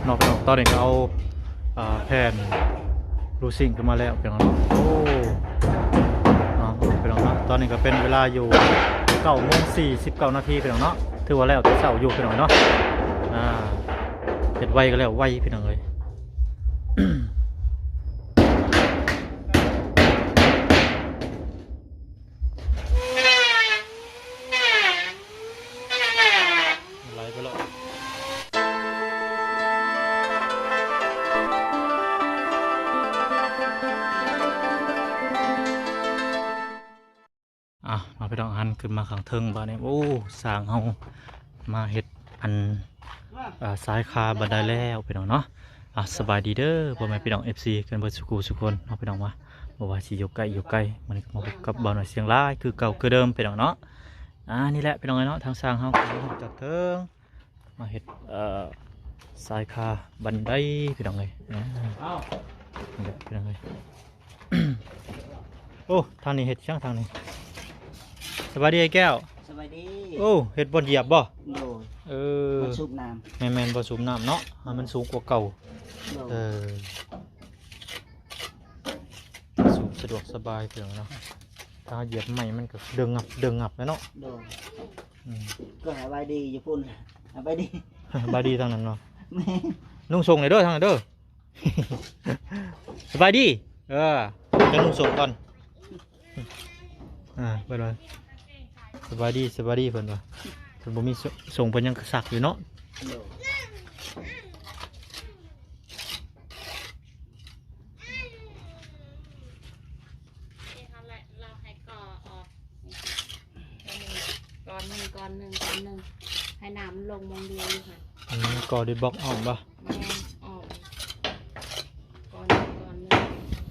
ເນາະພີ່ນ້ອງ. ຕອນນີ້ກໍເອົາ ອ່າ ແຜ່ນລູຊິງຂຶ້ນມາແລ້ວພີ່ນ້ອງເນາະ. ໂອ້ ເນາະພີ່ນ້ອງເນາະ ຕອນນີ້ກໍເປັນເວລາຢູ່ເກົ້າໂມງສີ່ສິບເກົ້ານາທີພີ່ນ້ອງເນາະ. ຖືວ່າແລ້ວແຕ່ເຊົ້າຢູ່ພີ່ນ້ອງເນາະ. ອ່າ ເຮັດໄວກໍແລ້ວໄວພີ່ນ້ອງເອີຍ. ໄຫຼໄປແລ້ວ. ອ່ະ ມາພີ່ນ້ອງ ຫັນຂຶ້ນມາຂ້າງເທິງບາດນີ້. ໂອ້ ຊ່າງເຮົາມາເຮັດອັນ ອ່າ ຊາຍຄາບັນໄດແລ້ວພີ່ນ້ອງເນາະ. ອ່ະ ສະບາຍດີເດີພໍ່ແມ່ພີ່ນ້ອງ ເອັຟຊີ ກັນເບິດສູ່ຄູ່ສູ່ຄົນເນາະພີ່ນ້ອງ. ວ່າບໍ່ວ່າຊິຢູ່ໃກ້ຢູ່ໄກ ມື້ນີ້ກໍມາພົບກັບບ່າວນ້ອຍຊຽງລາຍຄືເກົ່າຄືເດີມພີ່ນ້ອງເນາະ. ອ່າ ນີ້ແຫຼະພີ່ນ້ອງເອີຍເນາະ ທາງຊ່າງເຮົາກໍລົງຈາກເທິງມາເຮັດ ເອີ ຊາຍຄາບັນໄດພີ່ນ້ອງເອີຍ. ອ່າ ນີ້ແຫຼະພີ່ນ້ອງເອີຍ. ໂອ້ ທາງນີ້ເຮັດຫຍັງທາງນີ້? ສະບາຍດີອ້າຍແກ້ວ. ສະບາຍດີ. ໂອ້ ເຮັດບ່ອນຢຽບບໍ່? ໂດຍ. ເອີ ບ່ອນສູບນ້ຳ. ແມ່ນໆ ບ່ອນສູບນ້ຳເນາະ ໃຫ້ມັນສູງກວ່າເກົ່າ. ໂດຍ. ເອີ ສູບສະດວກສະບາຍພີ່ນ້ອງເນາະ. ຖ້າຢຽບໃໝ່ມັນກໍເດີງງັບເດີງງັບແລ້ວເນາະ. ໂດຍ. ອືມ ກໍສະບາຍດີຢູ່ພຸ້ນ ສະບາຍດີ ສະບາຍດີທາງນັ້ນເນາະ. ແມ່ນ. ນຸ່ງສົ້ງເດີທາງນັ້ນເດີ. ສະບາຍດີ. ເອີ ຈະນຸ່ງສົ້ງກ່ອນ. ອ່າ ເພິ່ນວ່າ ສະບາຍດີ ສະບາຍດີ ເພິ່ນວ່າ. ເພິ່ນບໍ່ມີ ສ- ສົ້ງເພິ່ນຍັງຊັກຢູ່ເນາະ. ໂດຍ. ນີ້ຫັ້ນແຫຼະ ລາວໃຫ້ກໍອອກ ກ້ອນໜຶ່ງ ກ້ອນໜຶ່ງ ກ້ອນໜຶ່ງ ໃຫ້ນ້ຳມັນລົງໝ່ອງດຽວຢູ່ຫັ້ນ. ອືມ ກໍດິດບລັອກອ້ອມບໍ່? ແມ່ນ ອ້ອມ ກ້ອນໜຶ່ງ ກ້ອນໜຶ່ງ.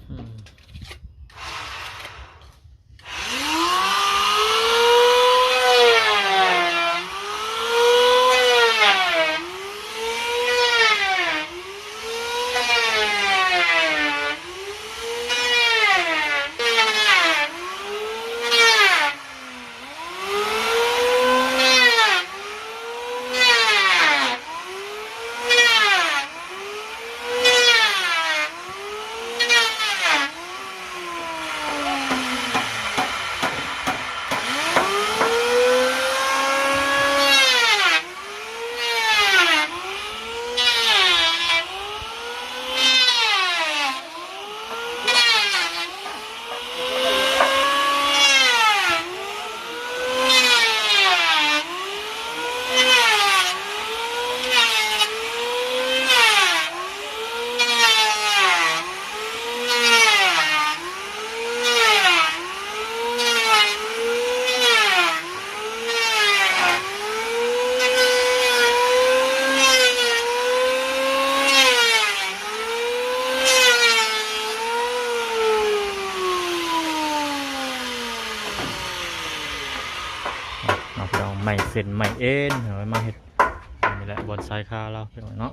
ອືມ. ເນາະ ພີ່ນ້ອງ ໄມ້ເສັ້ນໄມ້ເອັນ ເອົາໄວ້ມາເຮັດ ນີ້ແຫຼະ ບ່ອນຊາຍຄາລາວ ພີ່ນ້ອງເນາະ.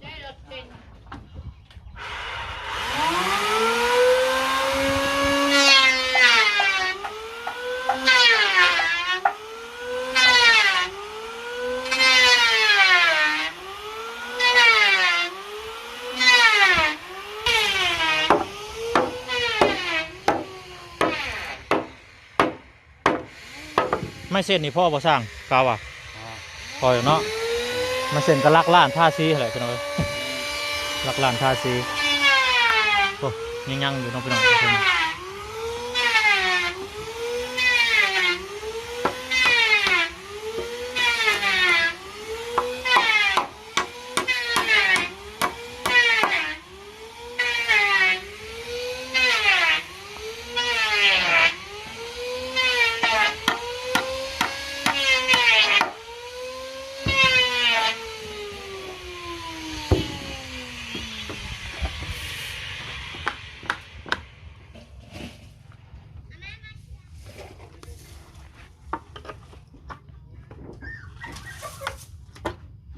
ໄມ້ເສັ້ນນີ້ພໍບໍ່ຊ່າງ ກາວວ່າ? ພໍ ພໍຢູ່ເນາະ. ໄມ້ເສັ້ນກໍຫຼັກລ້ານທາສີຫັ້ນແຫຼະ ພີ່ນ້ອງເອີຍ ຫຼັກລ້ານທາສີ. ໂອ້ ຍັງຍັງຢູ່ເນາະ ພີ່ນ້ອງ.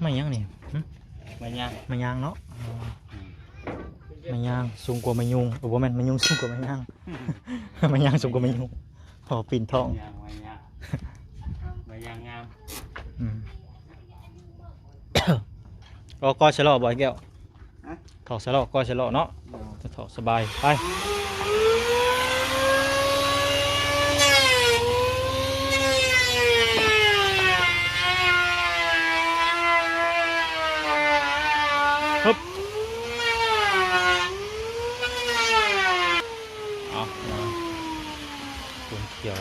ໄມ້ຫຍັງນີ້? ຫຶ? ໄມ້ຍາງ ໄມ້ຍາງເນາະ. ອືມ ໄມ້ຍາງສູງກວ່າໄມ້ຍຸງ. ໂອ້ ບໍ່ແມ່ນ ໄມ້ຍຸງສູງກວ່າໄມ້ຍາງ. ໄມ້ຍາງສູງກວ່າໄມ້ຍຸງ ພໍປີນທ້ອງ. ໄມ້ຍາງ ໄມ້ຍາງ ໄມ້ຍາງງາມ. ອືມ ກໍ ກໍຊະລໍບໍ່ ແກ້ວ? ຖອກໃສ່ລໍ້ ກ້ອຍໃສ່ລໍ້ເນາະ ຖອກສະບາຍ ໄປ ຮຶບ ເອົາ ມາ ຄົນຂຽວ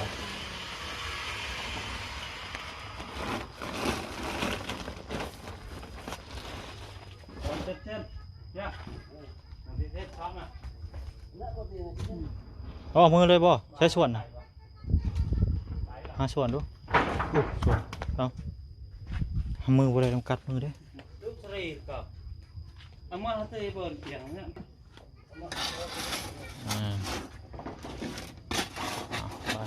ເອົາມືເລີຍບໍ່? ໃຊ້ສ່ວນນະ ຫາສ່ວນດູ ອຸ້ ສ່ວນ ເອົາ ມືບໍ່ໄດ້ຈຳກັດມືເດ້ ເອົາມາໃຫ້ເບິ່ງ ອ່າ ໄປ.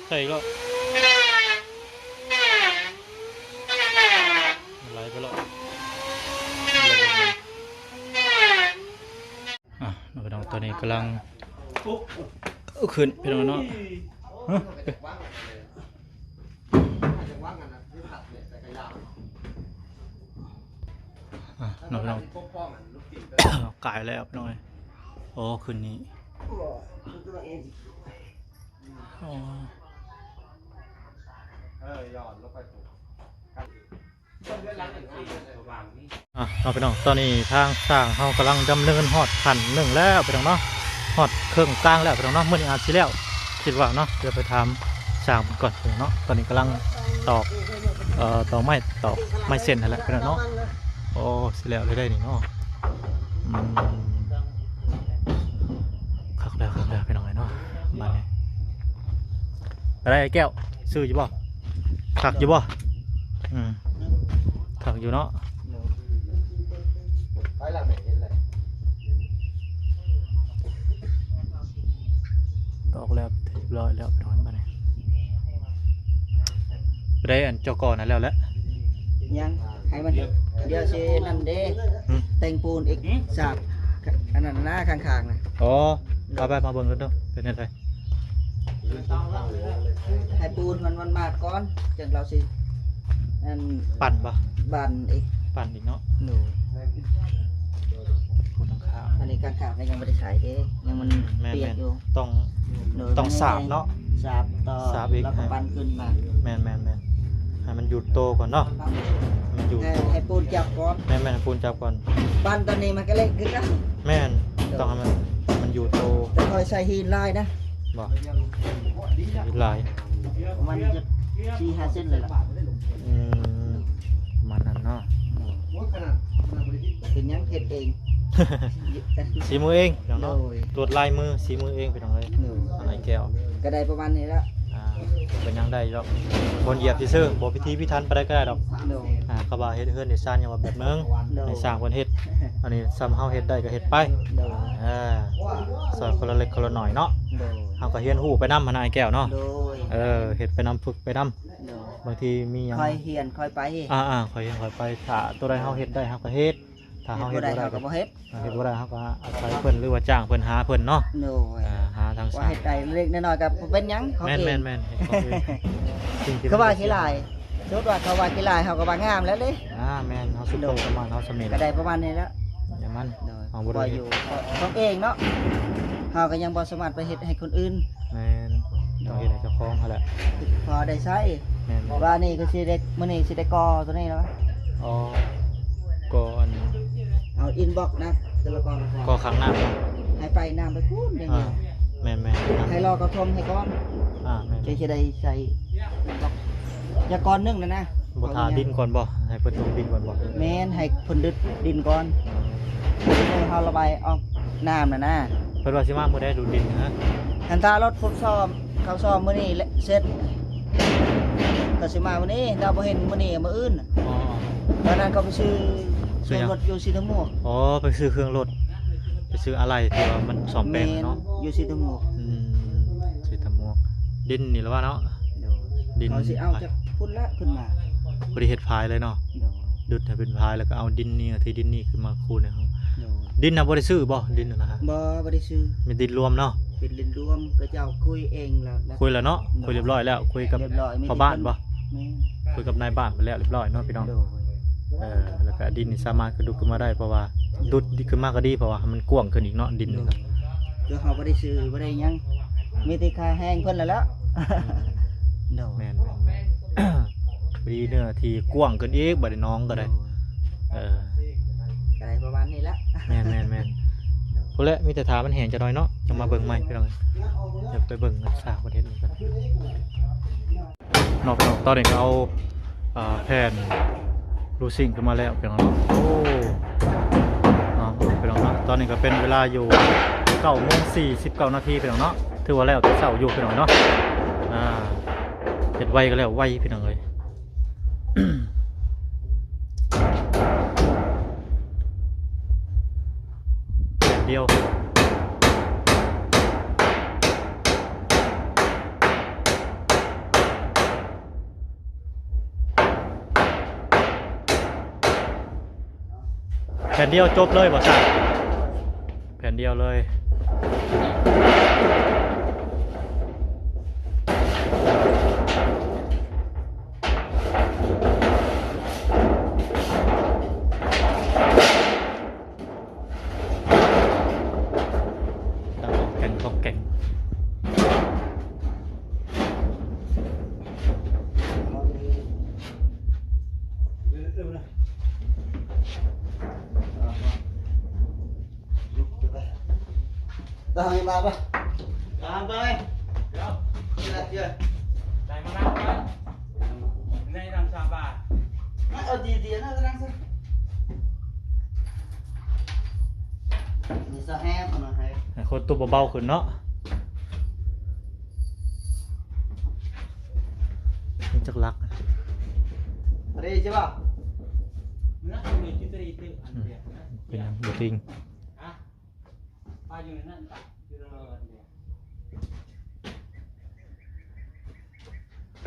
ໃສ່ອີກແລ້ວ ໄຫຼໄປແລ້ວ ອ່ະ ນ້ອງພີ່ນ້ອງ ຕອນນີ້ກຳລັງ ເອົາຂຶ້ນ ພີ່ນ້ອງເນາະ ຮະ ອ່ະ ນ້ອງພີ່ນ້ອງ ກາຍແລ້ວພີ່ນ້ອງເອີຍ ໂອ້ ຂຶ້ນນີ້ ອໍ ເອີ ຍ້ອນລົງໄປ ອ່ະ ເນາະພີ່ນ້ອງ ຕອນນີ້ທາງຊ່າງເຮົາກຳລັງດຳເນີນຮອດຂັ້ນໜຶ່ງແລ້ວພີ່ນ້ອງເນາະ ຮອດເຄິ່ງກາງແລ້ວພີ່ນ້ອງເນາະ ມື້ນີ້ອາດຊິແລ້ວ ຄິດວ່າເນາະ ດຽວໄປຖາມຊ່າງເພິ່ນກ່ອນພີ່ນ້ອງເນາະ ຕອນນີ້ກຳລັງຕອກ ເອີ ຕອກໄມ້ ຕອກໄມ້ເສັ້ນຫັ້ນແຫຼະພີ່ນ້ອງເນາະ ໂອ້ ຊິແລ້ວເລີຍໄດ໋ນີ້ເນາະ ອືມ ຄັກແລ້ວ ຄັກແລ້ວພີ່ນ້ອງເອີຍເນາະ ບາດນີ້ ໄດ້ແກ້ວ ຊື້ຢູ່ບໍ່? ຄັກຢູ່ບໍ່? ອືມ ຄັກຢູ່ເນາະ ຕອກແລ້ວຮຽບຮ້ອຍແລ້ວ ໄປນອນບາດນີ້ ໄດ້ອັນເຈົ້າກໍນັ້ນແລ້ວແຫຼະ ຍັງ ໃຫ້ມັນ ດຽວຊິນັ້ນເດ້ ຫືມ ແຕ່ງປູນອີກ ຫືມ ສາບ ອັນນັ້ນນະ ຂ້າງໆນະ ອໍ ເອົາໄປ ມາເບິ່ງກັນເດີ ເປັນຈັ່ງໃດ? ໃຫ້ປູນມັນ ມັນມາກ່ອນ ຈັ່ງລາວຊິ ອັນ ປັ່ນບໍ່? ບານອີກ ປັ່ນອີກເນາະ ໂດຍ ປູນຂ້າງໆ ອັນນີ້ຂ້າງໆກໍຍັງບໍ່ໄດ້ໃສ່ເດ້ ຍັງມັນ ແມ່ນໆ ປຽກຢູ່ ຕ້ອງ ໂດຍ ຕ້ອງສາບເນາະ ສາບຕໍ່ ສາບອີກ ແລ້ວກໍປັ່ນຂຶ້ນມາ ແມ່ນໆໆ ໃຫ້ມັນຢູ່ໂຕກ່ອນເນາະ ໃຫ້ມັນຢູ່ ໃຫ້ ໃຫ້ປູນຈັບກ່ອນ ແມ່ນໆ ໃຫ້ປູນຈັບກ່ອນ ປັ່ນຕອນນີ້ມັນກໍເລະຄືກັນ ແມ່ນ ໂດຍ ຕ້ອງໃຫ້ມັນ ໃຫ້ມັນຢູ່ໂຕ ແຕ່ຂ້ອຍໃສ່ຫີນຫຼາຍນະ ບໍ່ ຫຼາຍ ປະມານຈັກສີ່ຫ້າເຊັນເລີຍລະ ອືມ ປະມານນັ້ນເນາະ ເປັນຫຍັງເຮັດເອງ ສີມືເອງເນາະ ໂດຍ ລວດລາຍມື ສີມືເອງ ພີ່ນ້ອງເອີຍ ໂດຍ ອ້າຍແກ້ວ ກໍໄດ້ປະມານນີ້ລະ ອ່າ ເປັນຫຍັງໄດ້ດອກ ຄົນຢຽບຊື່ໆ ບໍ່ພິຖີພິຖັນປານໃດກໍໄດ້ດອກ ໂດຍ ອ່າ ເຂົາວ່າເຮັດເຮືອນເຮັດຊານຫຍັງວ່າແບບໜຶ່ງ ໂດຍ ໃຫ້ຊ່າງເພິ່ນເຮັດ ອັນນີ້ຊ່ຳເຮົາເຮັດໄດ້ກໍເຮັດໄປ ໂດຍ ເອີ ຊ່ອຍຄົນລະເລັກຄົນລະໜ້ອຍເນາະ ໂດຍ ເຮົາກໍຮຽນຮູ້ໄປນຳຫັ້ນນະ ອ້າຍແກ້ວເນາະ ໂດຍ ເອີ ເຮັດໄປນຳ ຝຶກໄປນຳ ໂດຍ ບາງທີມີຫຍັງ ຄ່ອຍຮຽນຄ່ອຍໄປ ອ່າໆ ຄ່ອຍຮຽນຄ່ອຍໄປ ຖ້າຕົວໃດເຮົາເຮັດໄດ້ເຮົາກໍເຮັດ ຖ້າເຮົາເຮັດບໍ່ໄດ້ ເຮົາກໍບໍ່ເຮັດ ເຮັດບໍ່ໄດ້ເຮົາກໍອາໄສເພິ່ນ ຫຼືວ່າຈ້າງເພິ່ນ ຫາເພິ່ນເນາະ ໂດຍ ອ່າ ຫາທາງ ວ່າເຮັດໄດ້ເລັກໆນ້ອຍໆກໍບໍ່ເປັນຫຍັງ ຂອງເອງ ແມ່ນໆໆ ເຮັດຂອງເອງ ສິ່ງທີ່ ຄືວ່າຂີ້ຫຼ້າຍ ສົມມຸດວ່າເຂົາວ່າຂີ້ຫຼ້າຍ ເຮົາກໍວ່າງາມແລ້ວເດ້ ອ່າ ແມ່ນ ເຮົາສຸດ ໂດຍ ຄວາມສາມາດເຮົາສ່ຳນີ້ແຫຼະ ກໍໄດ້ປະມານນີ້ແຫຼະ ຢ່າມັນ ເຮົາບໍ່ໄດ້ເຮັດ ເຮົາກໍຍັງບໍ່ສາມາດໄປເຮັດໃຫ້ຄົນອື່ນ ແມ່ນ ຕ້ອງເຮັດໃຫ້ເຈົ້າຂອງຫັ້ນແຫຼະ ພໍໄດ້ໃຊ້ ແມ່ນໆ ວ່ານີ້ກໍຊິໄດ້ ມື້ນີ້ຊິໄດ້ກໍ່ຕົວນີ້ແລ້ວ ອໍ ກໍ່ອັນ ເອົາອິນບັອກນະ ແຕ່ລະກ້ອນ ກໍ່ຂ້າງນ້ຳເນາະ ໃຫ້ໄປນ້ຳໄປພຸ້ນຢ່າງດຽວ ອ່າ ແມ່ນໆ ໃຫ້ລໍກະທົງໃຫ້ກ່ອນ ອ່າ ແມ່ນໆ ຈຶ່ງຊິໄດ້ໃສ່ອິນບັອກ ຢ່າກ້ອນໜຶ່ງນະນະ ບໍ່ຖ້າດິນກ່ອນບໍ່ ໃຫ້ເພິ່ນຖົມດິນກ່ອນບໍ່ ແມ່ນ ໃຫ້ເພິ່ນດຶດດິນກ່ອນ ເຮົາລະບາຍອອກນ້ຳນະນະ ເພິ່ນວ່າຊິມາມື້ໃດດູດດິນນະ ຄັນຖ້າລົດຄົບຊ້ອມ ເຂົາຊ້ອມມື້ນີ້ແຫຼະເສັດ ກໍຊິມາມື້ນີ້ ຖ້າບໍ່ເຫັນມື້ນີ້ມື້ອື່ນ ອໍ ຕອນນັ້ນກໍໄປຊື້ ຊື້ຫຍັງ ເຄື່ອງລົດຢູ່ສີຖະໝວກ ອໍ ໄປຊື້ເຄື່ອງລົດ ໄປຊື້ອາໄຫຼ່ທີ່ວ່າມັນສ້ອມແປງເນາະ ແມ່ນ ຢູ່ສີຖະໝວກ ອືມ ສີຖະໝວກ ດິນນີ້ລະວ່າເນາະ ໂດຍ ດິນ ເຂົາຊິເອົາຈາກພຸ້ນລະຂຶ້ນມາ ບໍ່ໄດ້ເຮັດຝາຍເລີຍເນາະ ໂດຍ ດຸດໃຫ້ເປັນຝາຍ ແລ້ວກໍເອົາດິນນີ້ ທີ່ດິນນີ້ຂຶ້ນມາຄູນໃຫ້ເຮົາ ໂດຍ ດິນນະບໍ່ໄດ້ຊື້ບໍ່ ດິນນະ ບໍ່ ບໍ່ໄດ້ຊື້ ມີດິນລວມເນາະ ເປັນດິນລວມ ເຂົາເຈົ້າຄຸຍເອງແລ້ວ ຄຸຍແລ້ວເນາະ ໂດຍ ຄຸຍລຽບຮ້ອຍແລ້ວ ຄຸຍກັບ ຮຽບຮ້ອຍ ພໍ່ບ້ານບໍ່ ແມ່ນ ຄຸຍກັບນາຍບ້ານໄປແລ້ວລຽບຮ້ອຍເນາະພີ່ນ້ອງ ໂດຍ ເອີ ແລ້ວກະດິນນີ້ສາມາດກະດຸກຂຶ້ນມາໄດ້ ເພາະວ່າດຸດຂຶ້ນມາກະດີ ເພາະວ່າໃຫ້ມັນກວ້າງຂຶ້ນອີກເນາະ ດິນນີ້ ໂດຍ ກໍເຮົາບໍ່ໄດ້ຊື້ບໍ່ໄດ້ຫຍັງ ມີແຕ່ຄ່າແຮງເພິ່ນແລ້ວແຫຼະ ອືມ ໂດຍ ແມ່ນໆໆ ພໍດີເນື້ອທີ່ກວ້າງຂຶ້ນອີກ ບາດນີ້ໜອງກໍໄດ້ ໂດຍ ເອີ ກໍໄດ້ປະມານນີ້ແຫຼະ ແມ່ນໆໆ ໂດຍ ພຸ້ນແຫຼະ ມີແຕ່ຖ້າມັນແຫ້ງຈັກໜ້ອຍເນາະ ຈັ່ງມາເບິ່ງໃໝ່ພີ່ນ້ອງ ດຽວໄປເບິ່ງຊາວເພິ່ນເຮັດນຳກັນ. ເນາະ ພີ່ນ້ອງ ຕອນນີ້ກໍເອົາ ອ່າ ແຜ່ນລູຊິງຂຶ້ນມາແລ້ວ ພີ່ນ້ອງເນາະ ໂອ້ ເນາະ ພີ່ນ້ອງເນາະ ຕອນນີ້ກໍເປັນເວລາຢູ່ເກົ້າໂມງສີ່ສິບເກົ້ານາທີ ພີ່ນ້ອງເນາະ ຖືວ່າແລ້ວແຕ່ເຊົ້າຢູ່ ພີ່ນ້ອງເນາະ ອ່າ ເຮັດໄວກໍແລ້ວໄວ ພີ່ນ້ອງເອີຍ. ແຜ່ນດຽວ ແຜ່ນດຽວຈົບເລີຍບໍ່ຊາ? ແຜ່ນດຽວເລີຍ. ດັງກອງແກງກອງແກງ. ໃຫ້ຄົນຕຸບເບົາໆຂຶ້ນເນາະ. ມີຈັກຫຼັກ? ອືມ ເປັນຫຍັງບໍ່ຕິງ?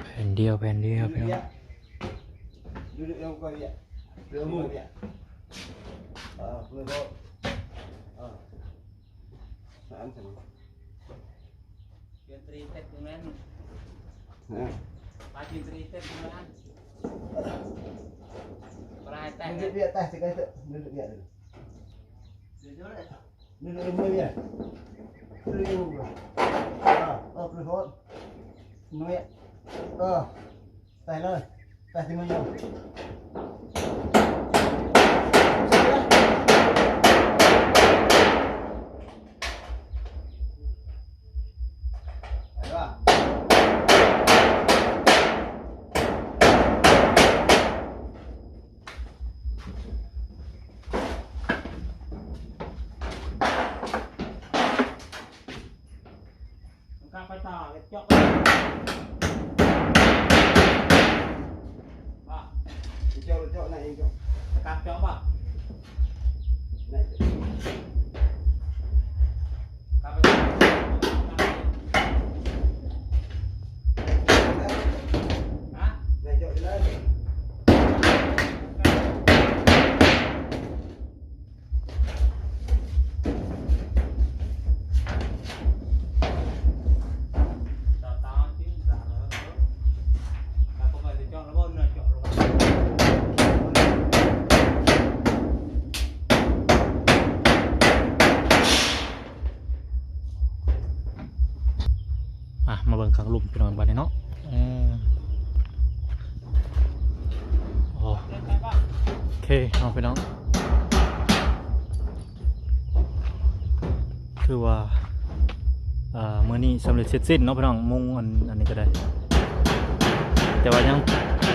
ແຜ່ນດຽວ ແຜ່ນດຽວ ພີ່ນ້ອງ. ກັບຈອງບໍ່? ກັບໄປ ຮະ? ອ່ະ ມາເບິ່ງຂ້າງລຸ່ມພີ່ນ້ອງບາດນີ້ເນາະ. ເອີ ໂອເຄເນາະພີ່ນ້ອງ ຖືວ່າ ອ່າ ມື້ນີ້ສຳເລັດເສັດສິ້ນເນາະພີ່ນ້ອງ ມຸງອັນ ອັນນີ້ກໍໄດ້ ແຕ່ວ່າຍັງ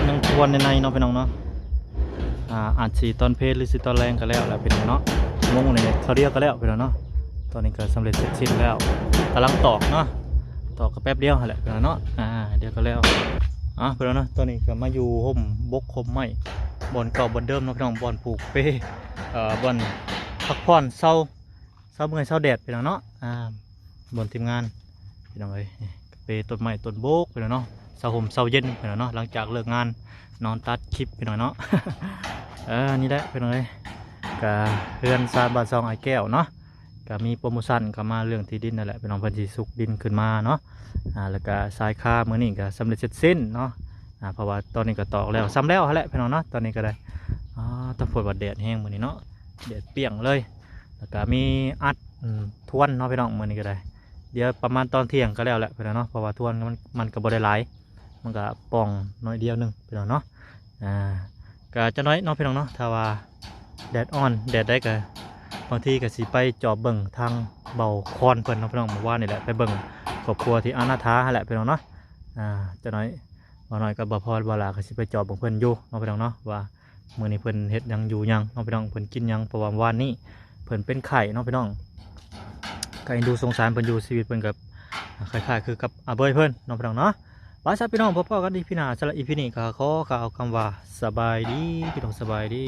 ຍັງທວນໃນໆເນາະພີ່ນ້ອງເນາະ. ອ່າ ອາດຊິຕອນເພນ ຫຼືຊິຕອນແລງກໍແລ້ວແຫຼະພີ່ນ້ອງເນາະ. ມຸງນີ້ເທື່ອດຽວກໍແລ້ວພີ່ນ້ອງເນາະ. ຕອນນີ້ກໍສຳເລັດເສັດສິ້ນແລ້ວ ກຳລັງຕອກເນາະ ຕອກກໍແປັບດຽວຫັ້ນແຫຼະພີ່ນ້ອງເນາະ. ອ່າ ດຽວກໍແລ້ວ ອ່າ ພີ່ນ້ອງເນາະ. ຕອນນີ້ກໍມາຢູ່ຮົ່ມບົກຮົ່ມໄມ້ ບ່ອນເກົ່າບ່ອນເດີມເນາະພີ່ນ້ອງ ບ່ອນຜູກເປ ເອີ ບ່ອນພັກຜ່ອນເຊົາ ເຊົາເມື່ອຍເຊົາແດດພີ່ນ້ອງເນາະ. ອ່າ ບ່ອນທີມງານພີ່ນ້ອງເອີຍ ເປຕົ້ນໄມ້ຕົ້ນບົກພີ່ນ້ອງເນາະ ເຊົາຮົ່ມເຊົາເຢັນພີ່ນ້ອງເນາະ ຫຼັງຈາກເລີກງານ ນອນຕັດຄລິບພີ່ນ້ອງເນາະ. ເອີ ນີ້ແຫຼະພີ່ນ້ອງເອີຍ ກະເຮືອນຊານບ້ານຊ່ອງອ້າຍແກ້ວເນາະ ກະມີໂປຣໂມຊັນເຂົ້າມາເລື່ອງທີ່ດິນນັ້ນແຫຼະພີ່ນ້ອງ ເພິ່ນຊິຊຸກດິນຂຶ້ນມາເນາະ. ອ່າ ແລ້ວກະຊາຍຄາມື້ນີ້ກະສຳເລັດເສັດສິ້ນເນາະ. ອ່າ ເພາະວ່າຕອນນີ້ກໍຕອກແລ້ວ ສ່ຳແລ້ວຫັ້ນແຫຼະພີ່ນ້ອງເນາະ. ຕອນນີ້ກໍໄດ້ ອ່າ ຕ້ອງໂພດວ່າແດດແຮງມື້ນີ້ເນາະ ແດດປ່ຽງເລີຍ. ແລ້ວກະມີອັດ ອືມ ທວນເນາະພີ່ນ້ອງ ມື້ນີ້ກໍໄດ້ ດຽວປະມານຕອນທ່ຽງກໍແລ້ວແຫຼະພີ່ນ້ອງເນາະ ເພາະວ່າທວນມັນ ມັນກໍບໍ່ໄດ້ຫຼາຍ ມັນກໍປ່ອງໜ້ອຍດຽວໜຶ່ງພີ່ນ້ອງເນາະ. ອ່າ ກໍຈັກໜ້ອຍເນາະພີ່ນ້ອງເນາະ ຖ້າວ່າແດດອ່ອນແດດໃດກໍ ບາງທີກໍຊິໄປຈອບເບິ່ງທາງເບົາຄອນເພິ່ນເນາະພີ່ນ້ອງ. ມື້ວານນີ້ແຫຼະໄປເບິ່ງຄອບຄົວທີ່ອະນາຖາຫັ້ນແຫຼະພີ່ນ້ອງເນາະ. ອ່າ ຈັກໜ້ອຍ ບ່າວນ້ອຍກັບບ່າວພອນ ບ່າວຫຼ້າກໍຊິໄປຈອບເບິ່ງເພິ່ນຢູ່ເນາະພີ່ນ້ອງເນາະ ວ່າ ມື້ນີ້ເພິ່ນເຮັດຫຍັງຢູ່ຫຍັງເນາະພີ່ນ້ອງ ເພິ່ນກິນຫຍັງ ເພາະວ່າວານນີ້ເພິ່ນເປັນໄຂ້ເນາະພີ່ນ້ອງ. ກໍເອັນດູສົງສານເພິ່ນຢູ່ ຊີວິດເພິ່ນກໍຄ້າຍໆຄືກັບອາເບີຍເພິ່ນເນາະພີ່ນ້ອງເນາະ. ໄປຊະພີ່ນ້ອງ ພົບພໍ້ກັນອີພີໜ້າ ສຳລັບອີພີນີ້ກໍຂໍກ່າວຄຳວ່າສະບາຍດີພີ່ນ້ອງ ສະບາຍດີ.